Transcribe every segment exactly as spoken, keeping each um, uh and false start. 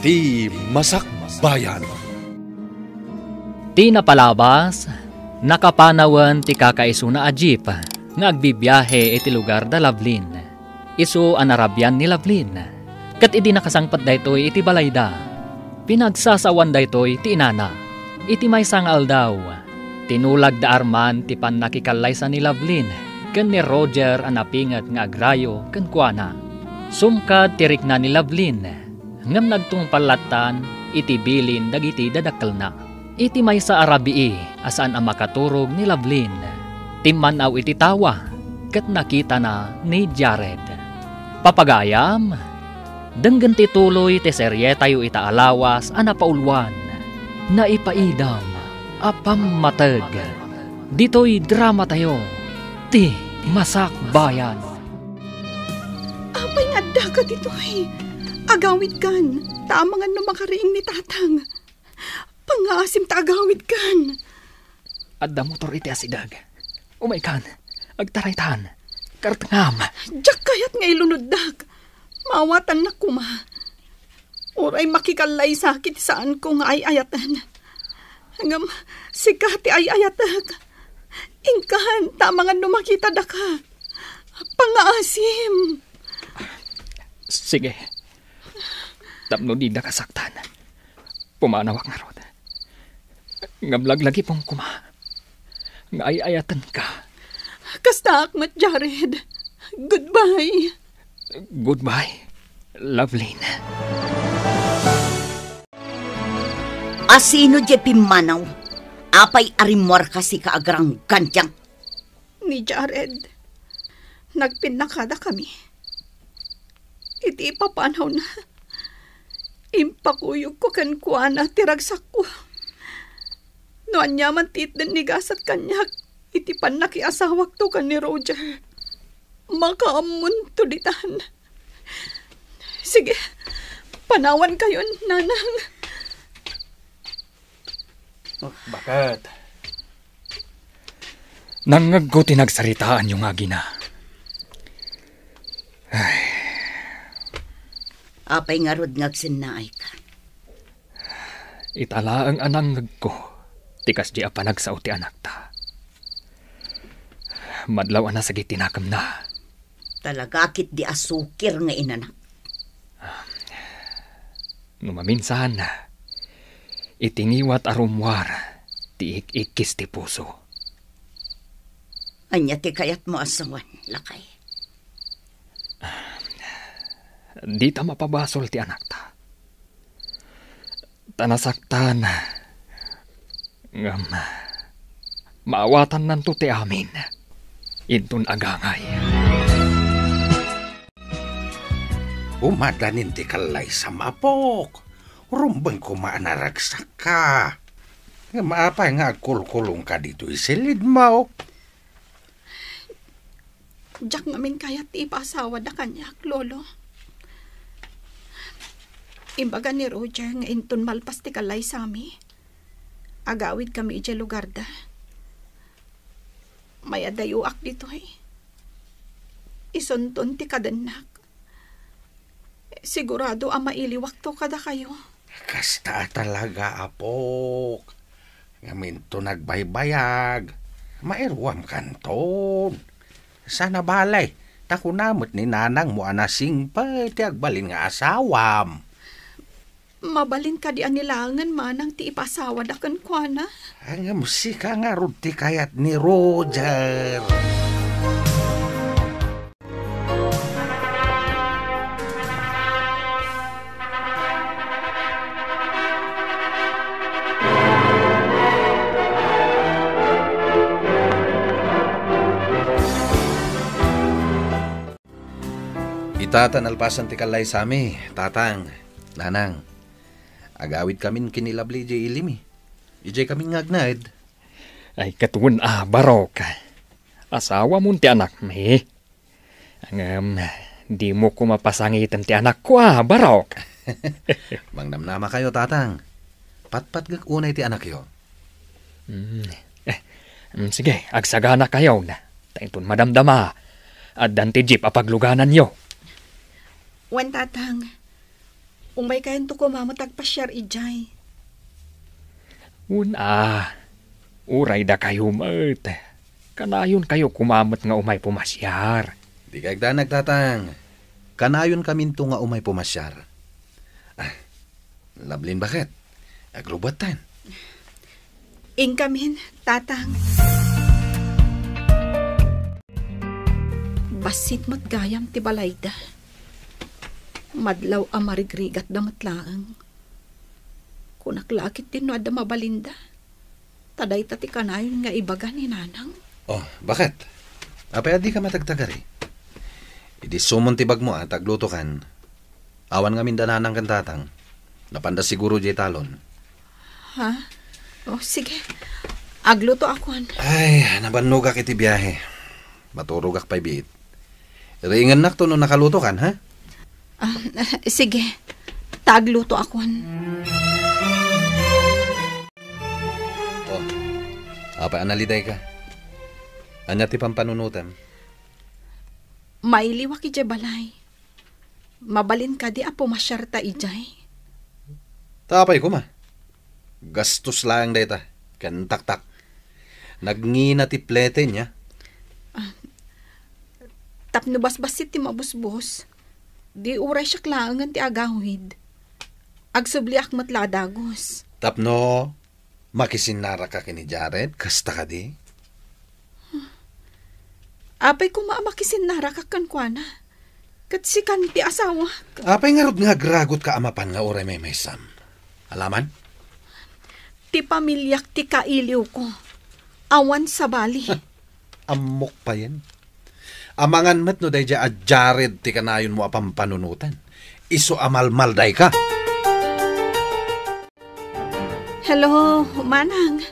Ti Masakbayan. Ti napalabas, nakapanawen ti kakaisuna a jeep nga agbibiahe iti lugar da Lovelyn. Isu a narabian ni Lovelyn. Ket idi nakasangpet daytoy iti balayda, pinagsasawan daytoy ti inana. Iti maysa nga aldaw, tinulag da Arman ti pannakikallaysa ni Lovelyn ken ni Roger a napinget nga agrayo kenkuana. Sumkad ti rikna ni Lovelyn, ngem nagtungpal lattan iti bilin dagiti dadakkelna. Iti maysa a rabii a saan a makaturog ni Lovelyn, timman-aw iti tawa ket nakitana ni Jared. Papagayam, denggen ti tuloy ti serietayo ita a lawas a napauluan, Naipaidam a Pammateg. Ditoy dramatayo, Ti Masakbayan. Apay nga addaka ditoy? Agawidkan, ta amangan no makariing ni Tatang. Pangngaasim ta agawidkan. Adda motor iti asideg. Umaykan, agtaraytan. Kartengam. Diak kayat nga ilunoddak. Maawatannak koma. Uray makikallaysak iti saanko nga ay-ayaten. Ngem sika ti ay-ayatek. Inkan, ta amangan no makitadaka. Pangngaasim. Sige. Tapno didaka saktan, pumanawak ngarud. Ngem laglagipem koma nga ay-ayatenka. Kastaak met, Jared. Goodbye. Goodbye, Lovelyn. Asino diay pimmanaw? Apay a rimmuarka sika agranggandiang? Ni Jared, nagpinnakadakami. Iti ipapanawna, impakuyogko kenkuana ti ragsakko. No aniaman ti itden ni gasat kaniak iti pannakiasawakto ken ni Roger, makaammonto ditan. Sige, panawankayon, nanang. Baket. Nangngegko ti nagsaritaanyo nga agina. Ay. Apay ngarud nga agsennaayka? Ita laeng a nangngegko ti kasdi a panagsao ti anakta. Madlaw a nasagit ti nakemna. Talaga ketdi a sukir nga inanak. No maminsan, iti ngiwat a rummuar ti ik-ikkis ti puso. Ania ti kayatmo a sawen, lakay? Dita mapabasol ti anakta. Ta nasaktan. Ngem, maawatannanto ti amin. Inton agangay. Umadanin ti kallaysam, apok. Rumbeng koma a naragsakka. Ngem apay nga agkulkulongka ditoy silidmo? Diak ngamin kayat ti ipaasawada kaniak, Lolo. Imbaga ni Roger nga inton malpas ti kallaysami, agawidkami idiay lugarda. Mayadayoak ditoy. Isunton ti kadennak. Sigurado a mailiwakto kadakayo. Kasta a talaga, apok. Ngamin to nagbaybayag, mairuam kanton. Sana balay, ta kuna met ni nanangmo a nasingpet ti agbalin nga asawam. Mabalin kadi a nilaengen manang ti ipasawada kenkuana? Ngem sika ngarud ti kayat ni Roger. Ita ta nalpasan ti kallaysami, Tatang, Nanang. Agawidkamin ken ni Lovely idiay ilimi. Idiay kami nga agnaed. Ay, ket wen a, Barok. Asawamon ti anakmi. Ngem, dimo koma pasangiten ti anakko a, Barok. Mangnamnamakayo, Tatang. Patpatgek unay ti anakyo. Mm. Eh, mm, sige, agsaganakayo. Ta inton madamdama, addan ti jeep a paglugananyo. Wen, Tatang. Umaykayanto koma met agpasiar idiay. Wen a, uray dakayo met. Kanayonkayo koma met nga umay pumasiar. Dika agdanag, Tatang. Kanayonkaminto nga umay pumasiar. Ah, Lovelyn, baket? Agrubbuattan. Inkamin, Tatang. Bassit met gayam ti balayda. Madlaw a marigrigatda met laeng. Kunak la a ketdin no adda mabalinda. Ta dayta ti kanayon nga ibaga ni Nanang. Oh, baket? Apay a dika matagtagari? Idi sumon ti bagmo a ta aglutokan, awan ngamin da Nanang ken Tatang. Napanda siguro diay talon. Ha? Oh, sige. Aglutoakon. Ay, nabannogak iti biahe. Maturogak pay biit. Riingennakto no nakalutokan, ha? Ah, sige. Ta aglutoakon. Oh, apay a nalidayka? Ania ti pampanunotem? Mailiwak idiay balay. Mabalin kadi a pumasiarta idiay? Ta apay koma? Gastos laeng dayta, ken taktak. Nagngina ti plete, nia? Ah, tapno basbassit ti mabusbos, di uray siak laengen ti agawid. Agsubliak met la a dagus. Tapno makisinnaraka ken ni Jared, kasta kadi? Apay koma a makisinnaraka kenkuana? Ket sikan ti asawak. Apay ngarud nga agragotka a mapan nga uray maymaysam? Alaman? Ti pamiliak ti kailiwko. Awan sabali. Ammok payen. Amangan met no daydiay a Jared ti kanayonmo a pampanunotan. Isu a malmaldayka. Hello, Manang.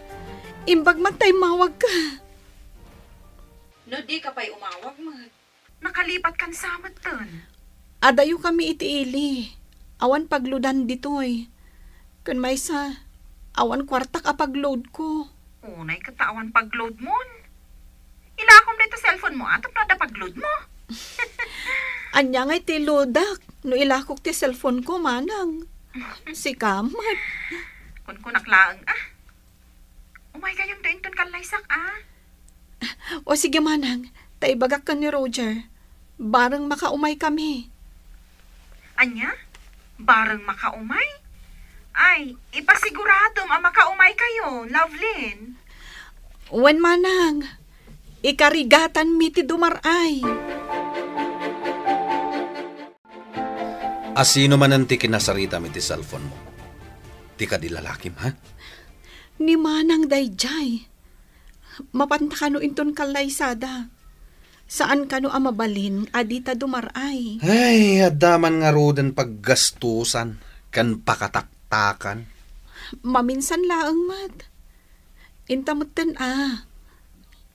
Imbag man ta immawagka. No dika pay umawag met, nakalipatkan sa metten. Adayokami iti ili. Awan pagloadan ditoy. Ken maysa, awan kuartak a pagloadko. Unay ket ta awan pagloadmon. Ilakom dayta cellphone mo, a, tapno adda pagloadmo. Ania ngay ti loadak no ilakok ti cellphone ko, Manang? Sika met. Kunkunak laeng, a. Umaykayonto inton kallaysak, a. O sige, Manang, ta ibagak ken ni Roger. Bareng makaumaykami. Ania? Bareng makaumay? Ay, ipasiguradom a makaumaykayo, Lovelyn. Wen, Manang, ikarigatanmi ti dumar-ay. A sino manen ti kinasaritam iti cellphone mo? Ti kadi lalakim, ha? Ni Manang daydiay. Mapanta kano inton kallaysada? Saan kano a mabalin a dita dumar-ay? Ay, adda man ngaruden paggastusan ken pakataktakan. Maminsan laeng met. Inta metten a.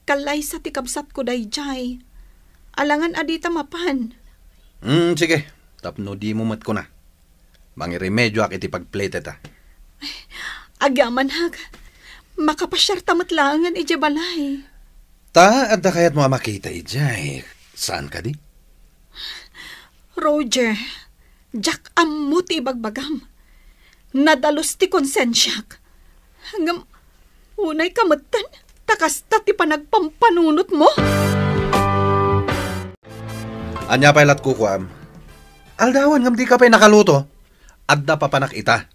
Kallaysa ti kabsatko daydiay. Alangan a dita mapan. Hmm, sige. Tapno dimo met kuna. Mangirimedioak iti pagpletet, a. Agyamanak, makapasiarta met laengen idiay balay. Ta, adda kayatmo a makita idiay. Saan kadi? Roger, diak ammo ti ibagbagam. Nadalus ti konsensiak. Ngem, unayka metten, ta kasta ti panagpampanunotmo? Ania pay lat kukuam? Aldawen ngem dika pay nakaluto? Adda papanak ita.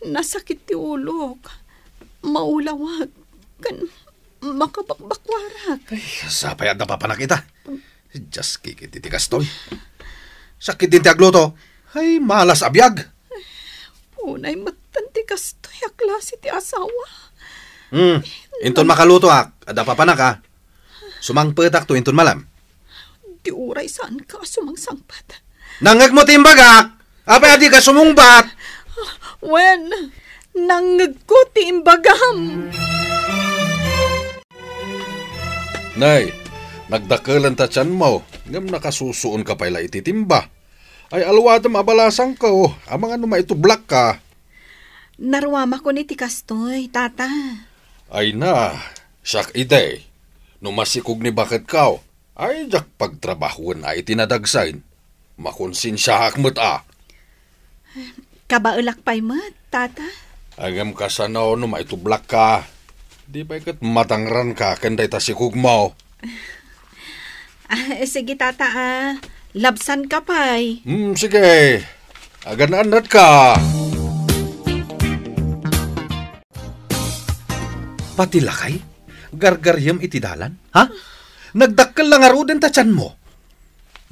Nasakit ti ulok. Maulawak. Ken makabakbakwarak. Ay, sapay adda papanak ita. Dios, kikit iti kastoy. Sakit din ti agluto. Ay, malas a biag. Unay metten ti kastoy a klase ti asawa. Hmm. Inton makalutoak, adda papanak, a. Sumangpetakto inton malem. Di uray saanka a sumangsangpet. Nangngegmo ti imbagak! Apay a dika sumungbat? Wen, nangngegko ti imbagam. Nay, nagdakelen ta tianmo, ngem nakasusuonka pay la iti timba. Ay, alwadem a balasangko, amangan no maitublakka. Naruamakon iti kastoy, tata. Ay na, siak idi, no masikog ni baketko, ay diak pagtrabahoen a iti nadagsen. Makonsensiaak met a. Abaelak pay met, Tata. Ngem kasano no maitublakka? Di pay ket madangranka ken dayta sikugmo? Ah, sige, Tata, ah. Labsanka pay. Hmm, sige. Agan-anadka. Pati lakay? Gargariem iti dalan? Ha? Nagdakkel la ngaruden ta tianmo.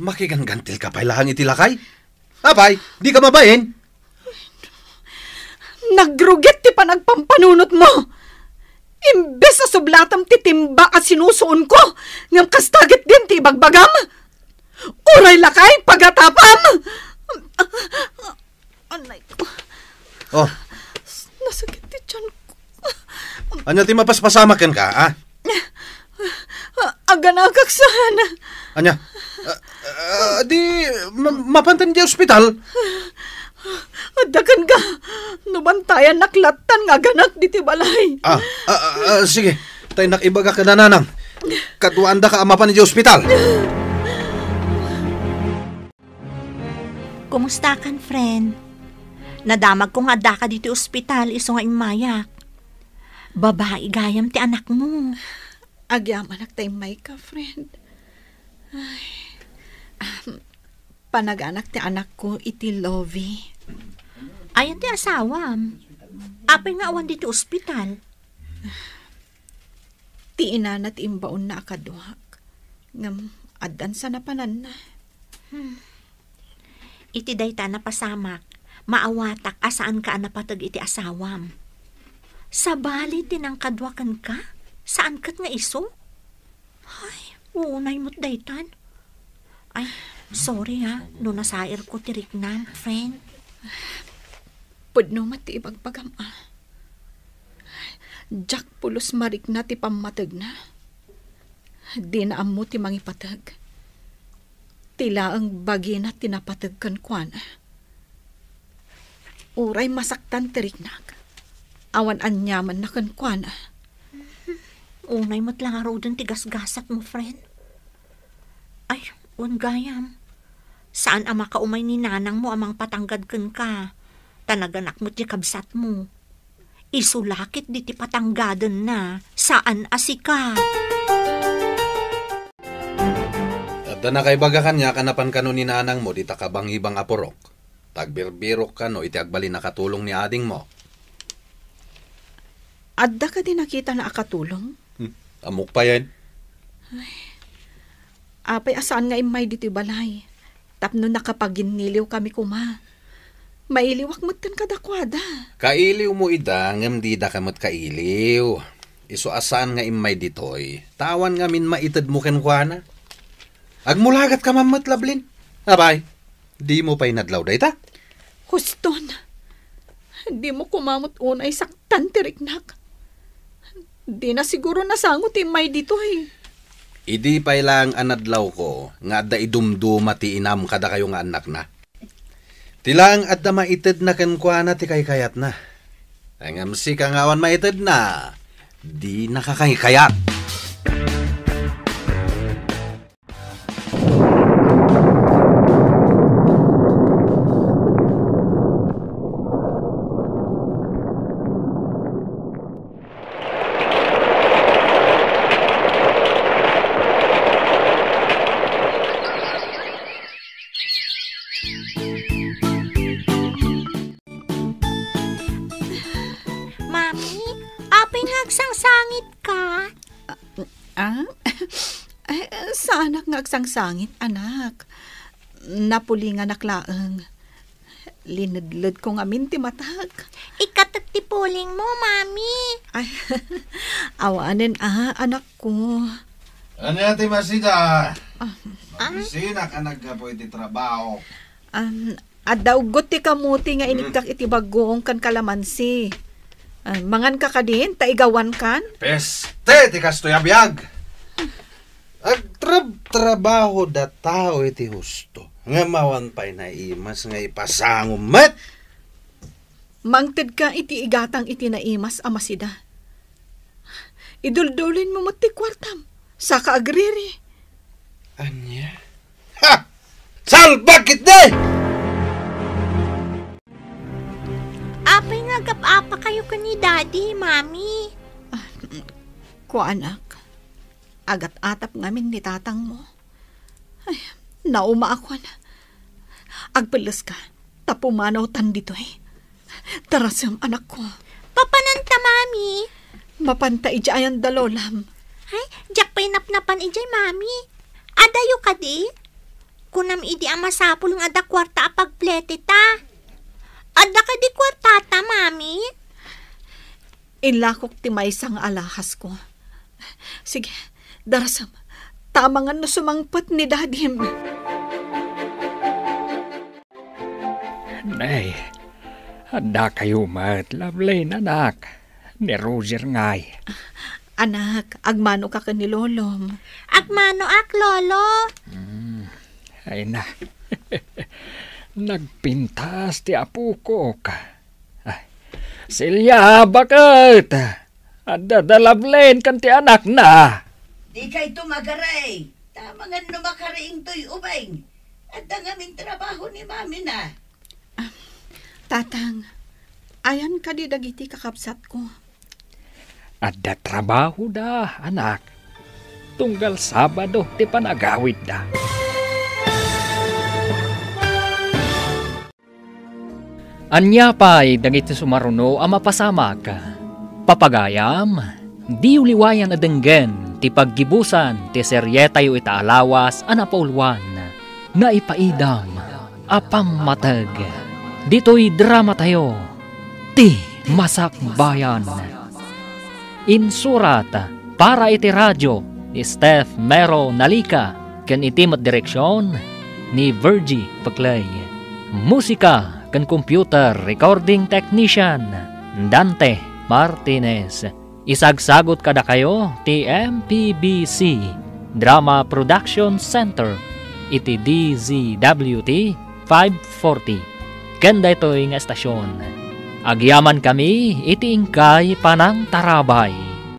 Makiganggantilka pay laeng iti lakay? Apay, dika mabain? Nagrugit ti panagpampanunotmo. Imbes a sublatam ti timba a sinusuonko, ngem kasta ketdin ti ibagbagam. Uray lakay, pagatapam! Anay ko. Oh. Nasakit ti tiyan ko. Ania ti mapaspasamak kenka, ah? Aganakak saan. Ania? Ah, ah, di, ma-, mapanten di ospital? Adda kenka. No bantayannak lattan nga aganak diti balay. Ah, ah, ah, ah, sige. Tay nak ibaga kada nanang. Kaduaandaka a mapan di ospital. Kumustakan, friend? Nadamagko nga addaka ditoy ospital isu nga immayak. Babai gayam ti anakmo. Agyamanak ta immayka, friend. Ay. Ahem. Panaganak ti anakko iti Lovie. Ayan ti asawam. Apay nga awan ditoy ospital? Ti inana ti imbaonna a kaduak, ngem addan sa napananna. Hmm. Iti dayta a napasamak, maawatak a saanka a napateg iti asawam. Sabali ti nangkadua kenka, saan ket nga isu? Ay, unay met daytan. Ay, sorry ha, no nasairko ti riknam, friend. Pudno met ti ibagbagam, ah. Diak pulos marikna ti pammategna. Dina ammo ti mangipateg. Ti laeng bagina ti napateg kenkuana. Uray masaktan ti riknak, awan aniamanna kenkuana. Unay met la ngaruden ti gasgasatmo, friend. Ay, wen gayam. Saan a makaumay ni nanangmo a mangpatanggad kenka, ta naganak met ti kabsatmo. Isu la ketdi ti patanggadenna, saan a sika. Adda nakaibaga kaniak a napan kano ni nanangmo dita kabangibang a purok. Ta agbirbirok kano iti agbalin a katulong ni adingmo. Adda kadi nakitana a katulong? Hmm, ammok payen. Ay, apay a saan nga immay ditoy balay? Tapno nakapaginniliwkami koma. Mailiwak metten kadakuada. Kailiwmo ida, ngem didaka met kailiw. Isu a saan nga immay ditoy, ta awan ngamin maitedmo kenkuana. Agmulagatka man met, Lablin. Apay, dimo pay nadlaw dayta? Huston, dimo koma met unay saktan ti riknak. Dina siguro nasango ti immay ditoy. Idi pay laeng a nadlawko nga adda idumduma ti inam kadakayo nga annakna. Ti laeng adda maitedna kenkuana ti kaykayatna. Ngem sika nga awan maitedna, dinaka kaykayat. Mami, apay nga agsangsangitka? Ah? Ay, saanak nga agsangsangit, anak. Napulinganak laeng. Linedledko ngamin ti matak. Ikatek ti pulingmo, Mami. Ay, awanen, ah, anakko. Ania ti masida? Ah. Mabisinak a naggapu iti trabaho. Um, adda uggot ti kamuti nga inikkak iti baggoong ken kalamansi. Ah, manganka kadin, ta igawankan? Peste ti kastoy a biag! Agtrabtrabahod a tao iti husto, ngem awan pay naimas nga ipasangom met. Mangtedka iti igatang iti naimas a masida. Iduldulinmo met ti kuartam, saka agriri. Ania? Ha! Salbag ketdi! Agap-apakayo ken ni Daddy, Mami. Ah, kuanak, agat-atap ngamin ni tatangmo. Ay, naumaakon. Agpelleska, ta pumanawtan ditoy. Darasem, anakko. Papananta, Mami? Mapanta idiay ayan da lolam. Ay, diak pay napnapan idiay, Mami. Adayo kadi? Kunam idi a masapul nga adda kuarta a pagpleteta. Adda kadi kuartata, Mami? Inlakok ti maysa nga alahasko. Sige, darasem. Tamangan no sumangpet ni Dadim. Nay, addakayo met, Lovelyn, anak. Ni Roger ngay. Anak, agmanoka ken ni Lolom. Agmanoak, Lolo. Hmm, ay na. Nagpintas ti apokok. Ay, Celia, baket! Adda da Lovelyn ken ti anakna. Dikayto magaray. Tamangan no makariingtoy ubing. Adda ngamin trabaho ni mamina. Ah, Tatang, ayan kadi dagiti kakabsatko? Adda trabahoda, anak. Tunggal Sabado ti panagawidda. Ania pay dagiti sumaruno a mapasamak? Papagayam, diyo liwayan a denggen ti paggibusan ti serietayo ita a lawas a napauluan, Naipaidam a Pammateg. Ditoy dramatayo, Ti Masakbayan. Insurat para iti radio ni Steph Mero Nalica ken iti met direksion ni Virgie Peclay. Musika ken computer recording technician, Dante Martinez. Isagsagut kadakayo ti M P B C Drama Production Center iti D Z W T five forty. Ken daytoy nga estasion, agyamankami iti inkay panangtarabay.